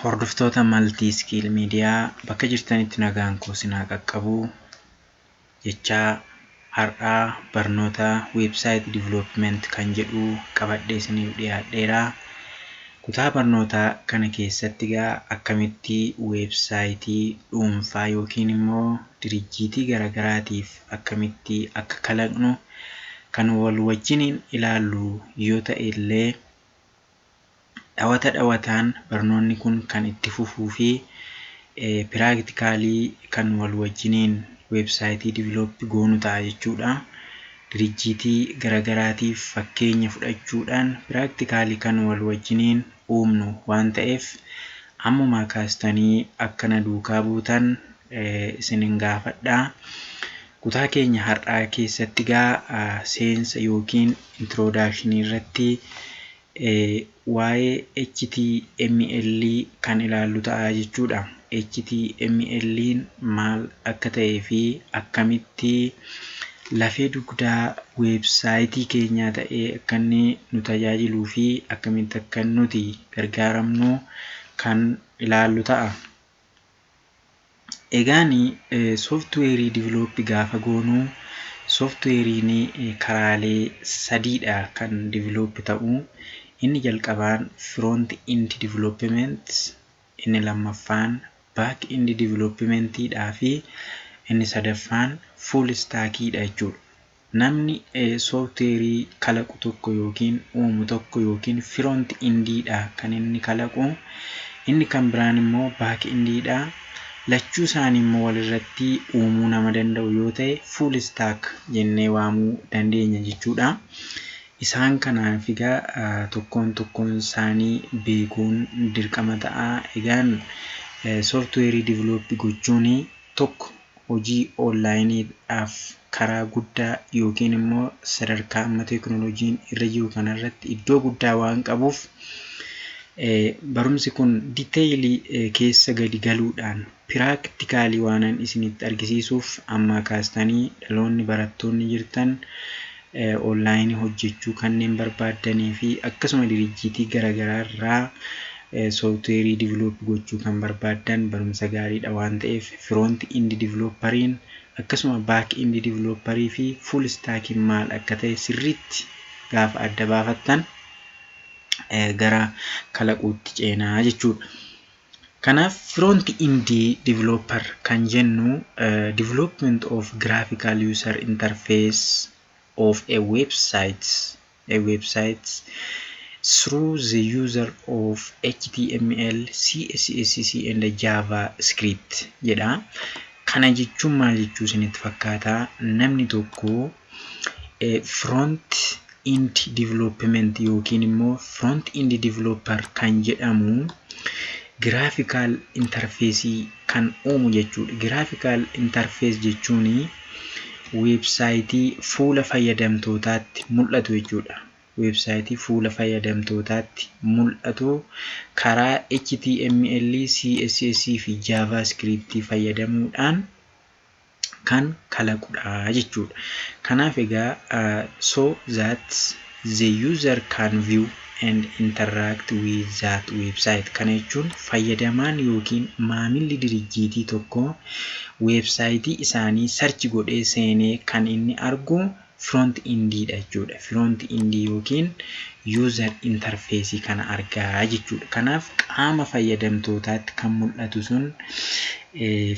Hordoftoota Multi Skill Media, bakka jirtanitti nagaan koo isin haa qaqqabu jechaa, har'aa barnoota website development kan jedhu qabadhee isiniif dhiyaadheera. Kutaa barnootaa kana keessatti egaa akkamitti weebsaayitii dhuunfaa yookiin immoo dirijjiitii garaagaraatiif akkamitti akka kalaqnu kan wal wajjiniin ilaallu yoo ta'e illee, dhawata dhawataan barnoonni kun kan itti fufuu fi practically kan wal wajjiniin weebsaayitii develop goonu ta'a jechuudha. Dirijjiitii garaagaraatiif fakkeenya fudhachuudhaan practically kan wal wajjiniin uumnu waan ta'eef, ammumaa kaastanii akkana duukaa buutan isinin gaafadha. Kutaa keenya har'aa keessatti egaa seensa yookiin introduction irratti waa'ee HTML kan ilaallu ta'a jechuudha. HTML maal akka ta'ee fi akkamitti lafee dugdaa weebsaayitii keenyaa ta'ee akka inni nu tajaajiluu fi akkamitti akka nuti gargaaramnu kan ilaallu ta'a. Egaan sooftiweerii develop gaafa goonu, sooftiweeriin karaalee sadiidha kan develop ta'u. Inni jalqabaan front end development, inni lammaffaan back end developmentidhaa fi inni sadaffaan full stackiidha jechuudha. Namni sooftiweerii kalaqu tokko yookiin uumu tokko yookiin front endiidha kan inni kalaqu. Inni kan biraan immoo back endiidha. Lachuu isaanii immoo walirratti uumuu nama danda'u yoo ta'e, full stack jennee waamuu dandeenya jechuudha. Isaan kanaaf egaa tokkoon tokkoon isaanii beekuun dirqama ta'a. Egaan sooftiweerii develop gochuun tokko hojii onlaayiniidhaaf karaa guddaa yookiin immoo sadarkaa amma teekinooloojiin irra jiru kanarratti iddoo guddaa waan qabuuf, barumsi kun detail keessa gadi galuudhaan practically waanan isinitti argisiisuuf, ammaa kaastanii dhaloonni barattoonni jirtan, onlaayinii hojjechuu kanneen barbaaddanii fi akkasuma dirijjiitii garaagaraa irraa sooftiweerii develop gochuu kan barbaaddan, barumsa gaariidha waan ta'eef, front end developeriin akkasuma back end developerii fi full stackiin maal akka ta'e sirriitti gaafa adda baafattan gara kalaquutti ceenaa jechuudha. Kanaaf front end developer kan jennu development of graphical user interface of a website through the user of HTML, CSS and JavaScript jedha. Kana jechuun maal jechuu isinitti fakkaata? Namni tokko front end development yookiin immoo front end developer kan jedhamu graphical interface kan uumu jechuudha. Graphical interface jechuun weebsaayitii fuula fayyadamtootaatti mul'atu jechuudha. Weebsaayitii fuula fayyadamtootaatti mul'atu karaa HTML, CSS fi JavaScript fayyadamuudhaan kan kalaqudha jechuudha. Kanaaf egaa so that the user can view and interact with that website. Kana jechuun fayyadamaan yookiin maamilli dirijjiitii tokko weebsaayitii isaanii search godhee seenee kan inni argu front endiidha jechuudha. Front endii yookiin user interface kana argaa jechuudha. Kanaaf qaama fayyadamtootaatti kan mul'atu sun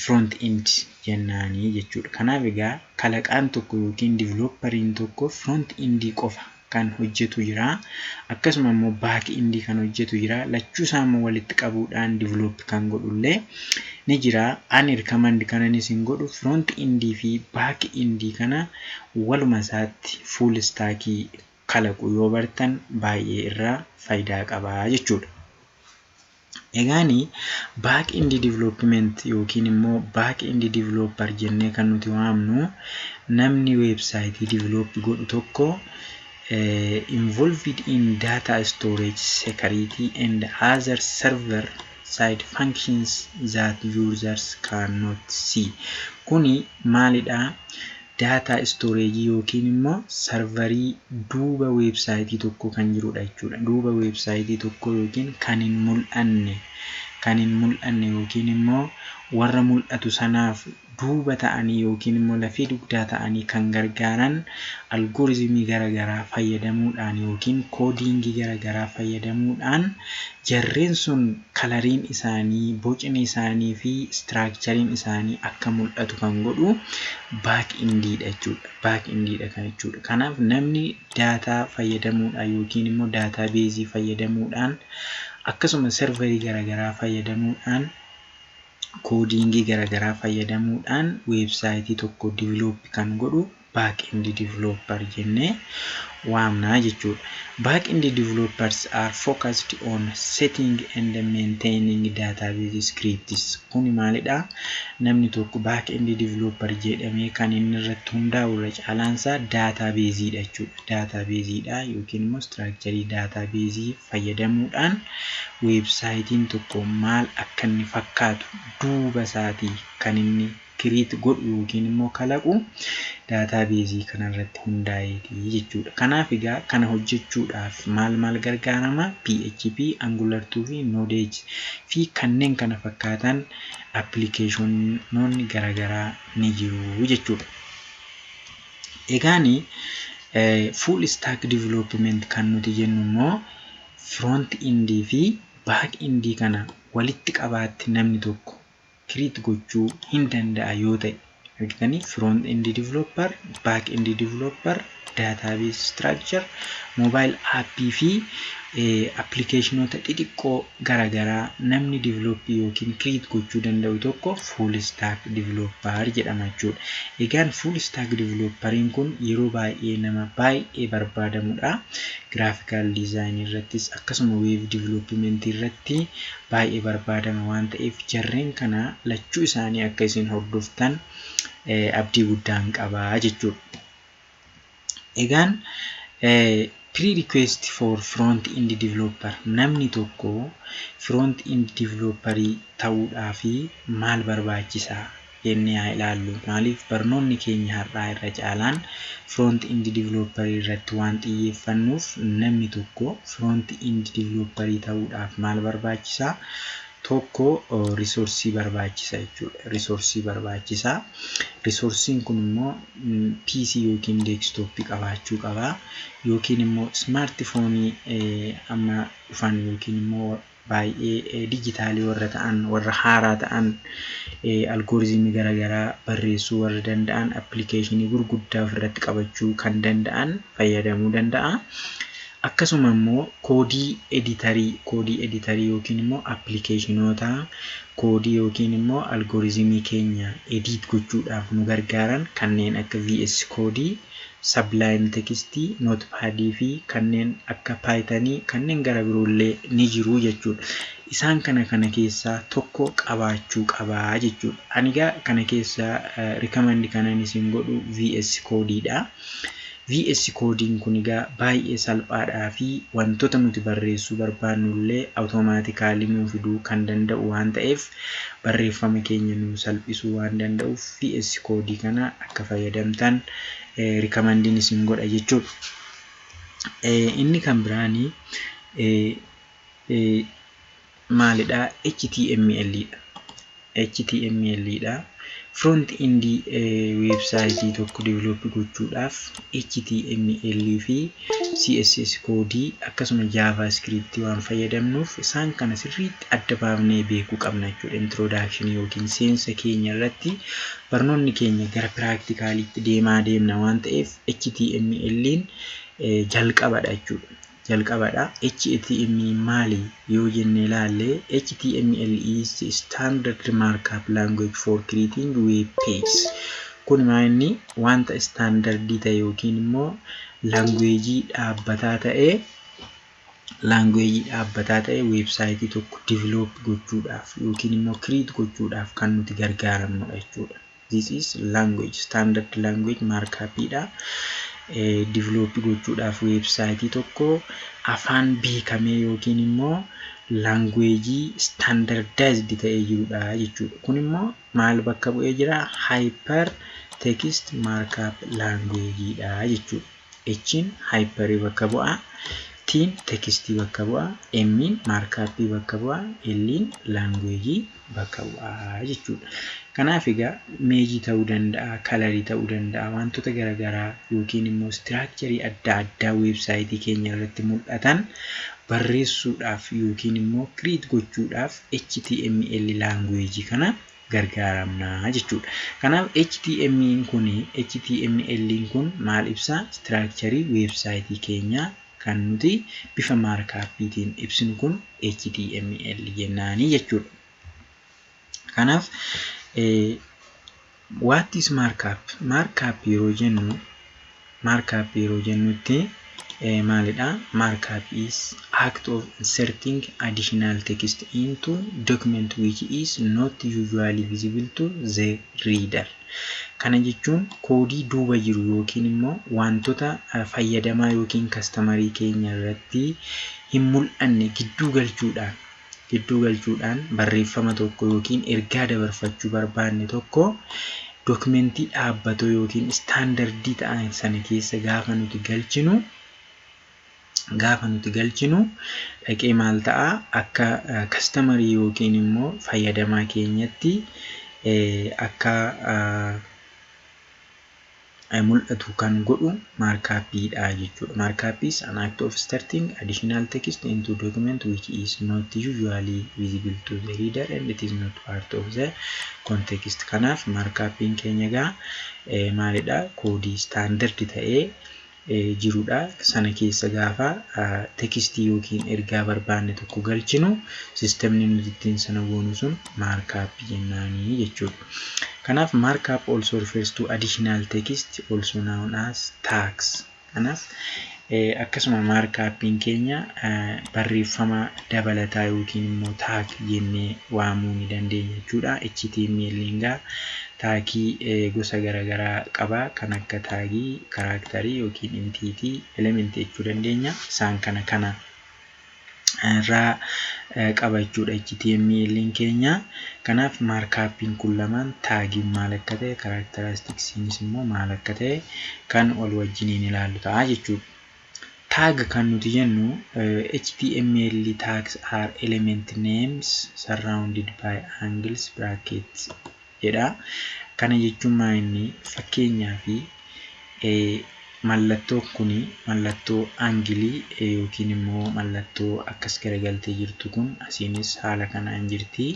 front end jennaanii jechuudha. Kanaaf egaa kalaqaan tokko yookiin developeriin tokko front endii qofa kan hojjetu jira. Akkasuma immoo back endii kan hojjetu jira. Lachuu isaa immoo walitti qabuudhaan develop kan godhullee ni jira. Ani recommend kanan isin godhu front endii fi back endii kana waluma isaatti full stackii kalaqu yoo bartan baay'ee irraa faayidaa qabaa jechuudha. Egaani back end development yookiin immoo back end developer jennee kan nuti waamnu, namni weebsaayitii develop godhu tokko involved in data storage, security and other server side functions that users cannot see. Kuni maalidhaa? Data storage yookiin immoo serverii duuba weebsaayitii tokkoo kan jirudha jechuudha. Duuba weebsaayitii tokkoo yookiin kan hin mul'anne Kan hin mul'anne yookiin immoo warra mul'atu sanaaf duuba ta'anii yookiin immoo lafee dugdaa ta'anii kan gargaaran, algorithmii garaagaraa fayyadamuudhaan yookiin codingii garaagaraa fayyadamuudhaan jarreen sun coloriin isaanii, bocni isaanii fi structureiin isaanii akka mul'atu kan godhu back endiidha jechuudha. Back endiidha kan jechuudha. Kanaaf namni data fayyadamuudhaan yookiin immoo databaseii fayyadamuudhaan, akkasuma serverii garaagaraa fayyadamuudhaan, codingii garaagaraa fayyadamuudhaan websiteii tokko develop kan godhu back-end developer jennee waamnaa jechuudha. Back-end developers are focused on setting and maintaining database scripts. Kuni maalidhaa? Namni tokko back-end developer jedhamee kan inni irratti hundaa'u irra caalaansaa databaseiidha jechuudha. Databaseiidha yookiin immoo structureii databaseii fayyadamuudhaan websiteiin tokko maal akka inni fakkaatu duuba isaatii kan inni create godhu yookiin immoo kalaqu databaseii kanarratti hundaa'eeti jechuudha. Kanaaf egaa kana hojjechuudhaaf maal maal gargaarama? PHP, Angular 2 fi Node fi kanneen kana fakkaatan applicationoonni garaagaraa ni jiru jechuudha. Egaani full stack development kan nuti jennu immoo front endii fi back endii kana walitti qabaatti namni tokko create gochuu hin danda'a yoo ta'e, argitanii, front end developer, back end developer, database structure, mobile appii fi applicationoota xixiqqoo garaagaraa namni develop yookiin create gochuu danda'u tokko full stack developer jedhama jechuudha. Egaan full stack developeriin kun yeroo baay'ee nama baay'ee barbaadamudha. Graphical design irrattis akkasuma web development irratti baay'ee barbaadama waan ta'eef, jarreen kana lachuu isaanii akka isin hordoftan abdii guddaan qabaa jechuudha. Egaan prerequisite for front end developer, namni tokko front end developerii ta'uudhaaf maal barbaachisaa jennee haa ilaallu. Maaliif, barnoonni keenya har'aa irra caalaan front end developerii irratti waan xiyyeeffannuuf, namni tokko front end developerii ta'uudhaaf maal barbaachisaa? Tokko, resourceii barbaachisa jechuudha. Resourceii barbaachisa. Resourceiin kun immoo PC yookiin desktopii qabaachuu qaba. Yookiin immoo smartphoneii amma dhufan yookiin immoo baay'ee digitalii warra ta'an, warra haaraa ta'an, algorithmii garaagaraa barreessuu warra danda'an, applicationii gurguddaa ofirratti qabachuu kan danda'an fayyadamuu danda'a. Akkasuma immoo code editorii yookiin immoo applicationoota codeii yookiin immoo algorithmii keenya edit gochuudhaaf nu gargaaran kanneen akka VS Code, Sublime Text, Notepad fi kanneen akka Python, kanneen gara biroollee ni jiru jechuudha. Isaan kana kana keessaa tokko qabaachuu qabaa jechuudha. Ani egaa kana keessaa recommend kanan isin godhu VS Codeiidha. VS Codeiin kun egaa baay'ee salphaadhaa fi wantoota nuti barreessuu barbaannu illee automatically nuu fiduu kan danda'u waan ta'eef, barreeffama keenya nuu salphisuu waan danda'uuf, VS Codeii kana akka fayyadamtan recommendiin isin godha jechuudha. Inni kan biraanii maalidhaa? HTML dha. HTML dha. Front end websiteii tokko develop gochuudhaaf HTML fi CSS codeii akkasuma JavaScript waan fayyadamnuuf, isaan kana sirriitti adda baafnee beekuu qabna jechuudha. Introduction yookiin seensa keenya irratti barnoonni keenya gara practicaliitti deemaa deemna waan ta'eef, HTML'n jalqabadha jechuudha. Jalqabadha. HTML maali yoo jenne ilaalle, HTML is the standard markup language for creating web pages. Kun maa inni wanta standardii ta'e yookiin immoo languageii dhaabbataa ta'e websiteii tokko develop gochuudhaaf yookiin immoo create gochuudhaaf kan nuti gargaaramnudha jechuudha. This is language, standard language markup dha. Develop gochuudhaaf websiteii tokko afaan beekamee yookiin immoo languageii standardized ta'ee jirudha jechuudha. Kun immoo maal bakka bu'ee jira? Hyper text markup language dha jechuudha. H'n hyperii bakka bu'a. T'n textii bakka bu'a, M'n markupii bakka bu'a, L'n languageii bakka bu'a jechuudha. Kanaaf egaa imageii ta'uu danda'a, colorii ta'uu danda'a, wantoota garaagaraa yookiin immoo structureii adda addaa websiteii keenya irratti mul'atan barreessuudhaaf yookiin immoo create gochuudhaaf HTML languageii kana gargaaramna jechuudha. Kanaaf HTML kun maal ibsaa? Structureii websiteii keenyaa kan nuti bifa markupiitiin ibsinu kun HTML jennaanii jechuudha. Kanaaf, what is markup? Markup yeroo jennutti maalidha? Markup is act of inserting additional text into document which is not usually visible to the reader. Kana jechuun codeii duuba jiru yookiin immoo wantoota fayyadamaa yookiin customerii keenya irratti hin mul'anne gidduu galchuudhaan barreeffama tokko yookiin ergaa dabarfachuu barbaanne tokko documentii dhaabbatoo yookiin standardii ta'an sana keessa gaafa nuti galchinu dhaqee maal ta'a, akka customerii yookiin immoo fayyadamaa keenyatti akka mul'atu kan godhu markupiidha jechuudha. Markup is an act of inserting additional text into document which is not usually visible to the reader and it is not part of the context. Kanaaf markupiin keenya egaa maalidha? Codeii standard ta'ee jirudha. Sana keessa gaafa textii yookiin ergaa barbaanne tokko galchinu, systemni nuti ittiin sana goonu sun markupii jennaanii jechuudha. Kanaaf markup also refers to additional text, also known as tags. Kanaaf akkasuma markupiin keenya barreeffama dabalataa yookiin immoo tag jennee waamuu ni dandeenya jechuudha. HTML egaa tagii gosa garaagaraa qaba. Kan akka tagii, characterii yookiin entity, elementii jechuu dandeenya. Isaan kana kana irraa qaba jechuudha HTML keenya. Kanaaf markupiin kun lamaan, tagiin maal akka ta'e, characteristicsiinis immoo maal akka ta'e kan wal wajjiniin ilaallu ta'a jechuudha. Tag kan nuti jennu, HTML tags are element names surrounded by angles brackets jedha. Kana jechuun maal inni? Fakkeenyaaf, mallattoon kun mallattoo angleii yookiin immoo mallattoo akkas garagaltee jirtu kun asiinis haala kanaan jirti.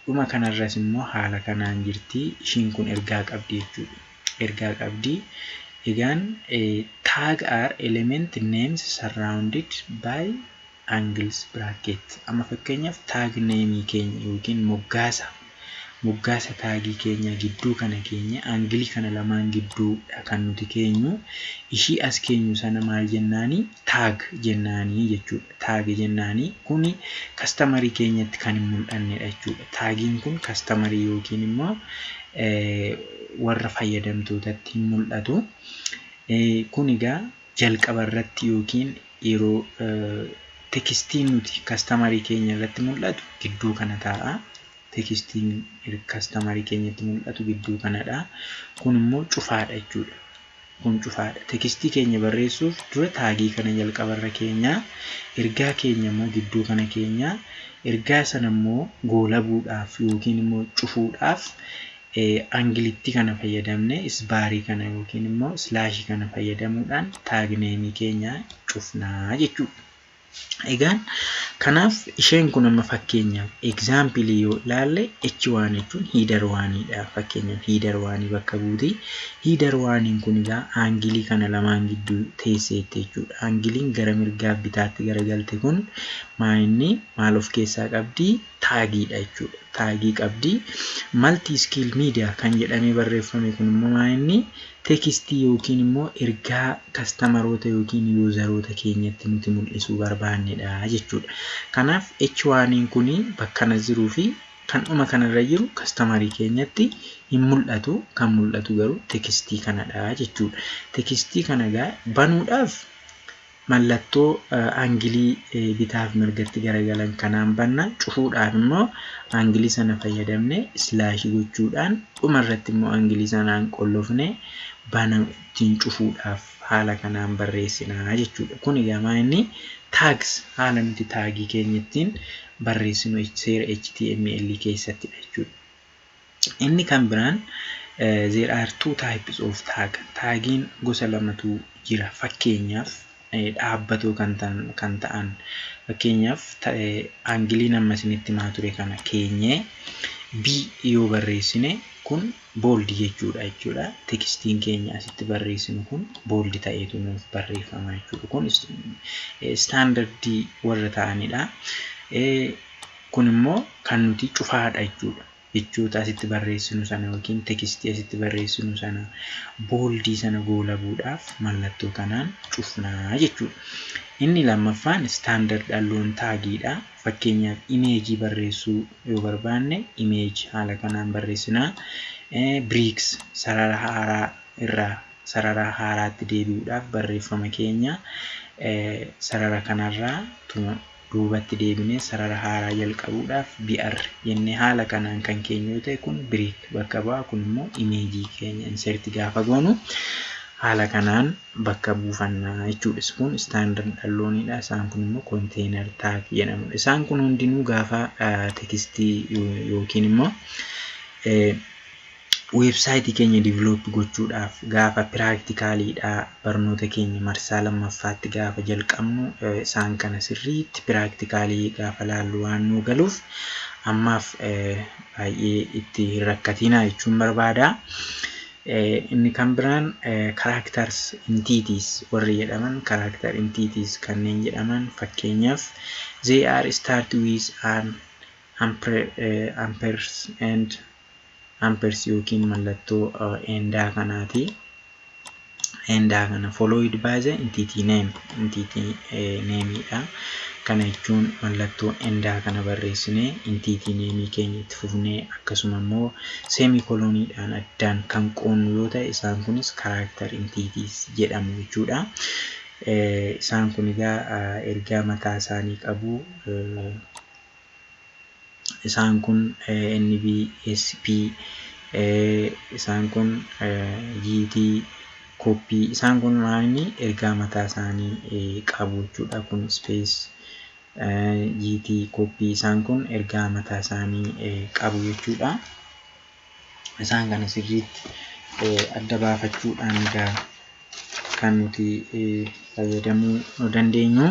Dhuma kanarras immoo haala kanaan jirti. Ishiin kun ergaa qabdi jechuudha. Ergaa qabdi. Egaan tag are element names surrounded by angles bracket. Amma fakkeenyaaf tag nameii keenya yookiin moggaasa tagii keenya gidduu kana keenya, angleii kana lamaan gidduudha kan nuti keenyu. Ishii as keenyu sana maal jennaani? Tag jennaanii jechuudha. Tag jennaanii kuni customerii keenyatti kan hin mul'annedha jechuudha. Tagiin kun customerii yookiin immoo warra fayyadamtootatti hin mul'atu. Kun egaa jalqaba irratti yookiin yeroo textiin nuti customerii keenya irratti mul'atu gidduu kana taa'a. Textiin customerii keenyatti mul'atu gidduu kanadha. Kun immoo cufaadha jechuudha. Kun cufaadha. Textii keenya barreessuuf dura tagii kana jalqabarra keenya, ergaa keenya immoo gidduu kana keenya, ergaa sana immoo goolabuudhaaf yookiin immoo cufuudhaaf angleitti kana fayyadamne, isbaarii kana yookiin immoo slashii kana fayyadamuudhaan tag nameii keenya cufnaa jechuudha. Egaan kanaaf isheen kun amma fakkeenyaaf exampleii yoo ilaalle, H1 jechuun header oneiidha. Fakkeenyaaf header oneii bakka buuti. Header oneiin kun egaa angleii kana lamaan gidduu teesseetti jechuudha. Angleiin gara mirgaaf bitaatti garagalte kun maa inni maal of keessaa qabdi? Tagiidha jechuudha. Tagii qabdi. Multi Skill Media kan jedhamee barreeffame kun immoo maa inni? Textii yookiin immoo ergaa customeroota yookiin useroota keenyatti nuti mul'isuu barbaannedha jechuudha. Kanaaf H1 kun bakka kana jiruu fi kan dhuma kanarra jiru customerii keenyatti hin mul'atu. Kan mul'atu garuu textii kanadha jechuudha. Textii kana egaa banuudhaaf mallattoo angleii bitaaf mirgatti garagalan kanaan banna. Cufuudhaaf immoo angleii sana fayyadamne slashii gochuudhaan, dhumarratti immoo angleii sanaan qollofne bana ittiin cufuudhaaf haala kanaan barreessinaa jechuudha. Kun egaa inni tags, haala nuti tagii keenya ittiin barreessinu seera HTML keessattidha jechuudha. Inni kan biraan, there are two types of tag. Tagiin gosa lamatu jira. Fakkeenyaaf, dhaabbatoo kan ta'an, fakkeenyaaf angleiin amma isinitti himaa ture kana keenyee B yoo barreessine, kun bold jechuudha. Textiin keenya asitti barreessinu kun bold ta'eetu nuuf barreeffama jechuudha. Kun standardii warra ta'anidha. Kun immoo kan nuti cufaadha jechuudha. Jechoota asitti barreessinu sana yookiin textii asitti barreessinu sana, boldii sana goolabuudhaaf mallattoo kanaan cufnaa jechuudha. Inni lammaffaan stand alone tagiidha. Fakkeenyaaf, imageii barreessuu yoo barbaanne, image haala kanaan barreessinaa. Breaks, sarara haaraa irraa sarara haaraatti deebi'uudhaaf barreeffama keenya sarara kanarraa duubatti deebinee sarara haaraa jalqabuudhaaf BR jennee haala kanaan kan keenya yoo ta'e, kun break bakka bu'a. Kun immoo imageii keenya insert gaafa goonu haala kanaan bakka buufannaa jechuudha. Kun stand aloneidha. Isaan kun immoo container tag jedhamu. Isaan kun hundinuu gaafa textii yookiin immoo websiteii keenya develop gochuudhaaf gaafa practicaliidhaa barnoota keenya marsaa lammaffaatti gaafa jalqabnu, isaan kana sirriitti practicalii gaafa laallu waan nuu galuuf, ammaaf baay'ee itti hin rakkatinaa jechuun barbaada. Inni kan biraan characters entities warri jedhaman, character entities kanneen jedhaman, fakkeenyaaf, they are start with an ampersand, ampers yookiin mallattoo andaa kanaati. Andaa kana followed by the entity name, entity nameidha. Kana jechuun mallattoo andaa kana barreessinee, entity nameii keenya itti fufnee, akkasuma immoo semicoloniidhaan addaan kan qoonnu yoo ta'e, isaan kunis character entities jedhamu jechuudha. Isaan kun egaa ergaa mataa isaanii qabu. Isaan kun NB, SP, isaan kun GT, copy, isaan kun maalini ergaa mataa isaanii qabu jechuudha. Kun space, GT, copy, isaan kun ergaa mataa isaanii qabu jechuudha. Isaan kana sirriitti adda baafachuudhaan egaa kan nuti fayyadamuu dandeenyu.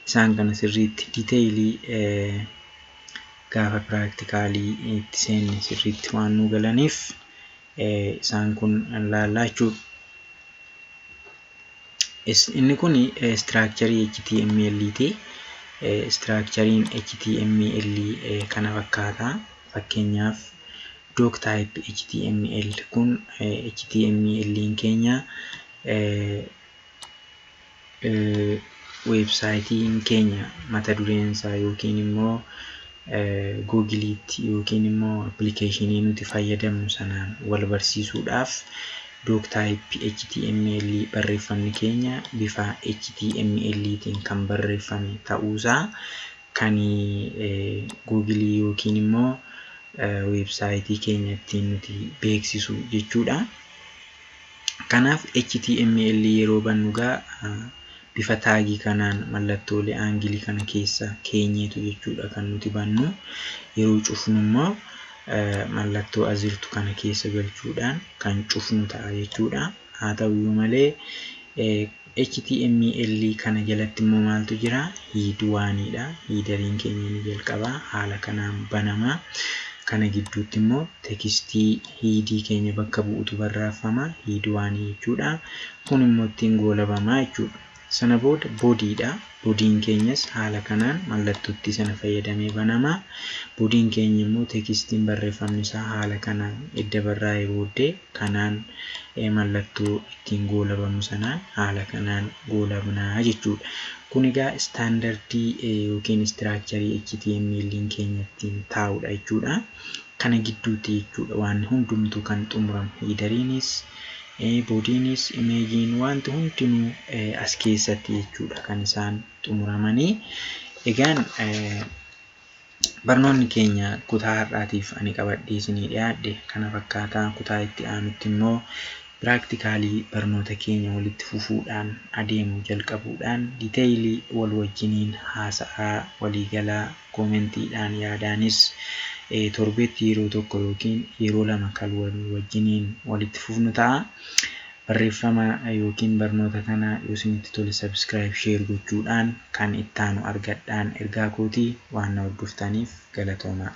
Isaan kana sirriitti detailii gaafa practicalii itti seenne sirriitti waan nu galaniif, isaan kun laallaa jechuudha. Inni kun structureii HTML ti. Structureiin HTML kana fakkaata. Fakkeenyaaf, doctype HTML kun HTML keenya, websiteiin keenya mata dureen isaa yookiin immoo Googleiitti yookiin immoo applicationii nuti fayyadamnu sanaan wal barsiisuudhaaf, doctype HTML, barreeffamni keenya bifa HTMLtiin kan barreeffame ta'uusaa kan Googleii yookiin immoo websiteii keenya ittiin nuti beeksisu jechuudha. Kanaaf HTML yeroo bannu egaa bifa tagii kanaan mallattoolee angleii kana keessa keenyeetu jechuudha kan nuti bannu. Yeroo cufnu immoo mallattoo as jirtu kana keessa galchuudhaan kan cufnu ta'a jechuudha. Haa ta'uyyuu malee, HTML kana jalatti immoo maaltu jira? Head oneiidha. Headeriin keenya ni jalqaba. Haala kanaan banama. Kana gidduutti immoo textii headii keenya bakka bu'utu barreeffama. Head oneii jechuudha. Kun immoo ittiin goolabamaa jechuudha. Sana booda bodyiidha. Bodyiin keenyas haala kanaan mallattootti sana fayyadamee banama. Bodyiin keenya immoo textiin barreeffamni isaa haala kanaan edda barraa'ee booddee, kanaan mallattoo ittiin goolabamu sanaan haala kanaan goolabnaa jechuudha. Kun egaa standardii yookiin structureii HTML keenya ittiin taa'udha jechuudha. Kana gidduutti jechuudha waan hundumtuu kan xumuramu. Headeriinis, bodyiinis, imageiin, wanti hundinuu as keessatti jechuudha kan isaan xumuramanii. Egaan barnoonni keenya kutaa har'aatiif ani qabadhee isinii dhiyaadhe kana fakkaataa. Kutaa itti aanutti immoo Practicalii barnoota keenya walitti fufuudhaan adeemuu jalqabuudhaan detailii wal wajjiniin haasa'aa, waliigalaa commentiidhaan, yaadaanis torbeetti yeroo tokko yookiin yeroo lama kan wal wajjiniin walitti fufnu ta'a. Barreeffama yookiin barnoota kana yoo isinitti tole subscribe, share gochuudhaan kan ittaanu argadhaan ergaa kootii. Waan na hordoftaniif galatoomaa.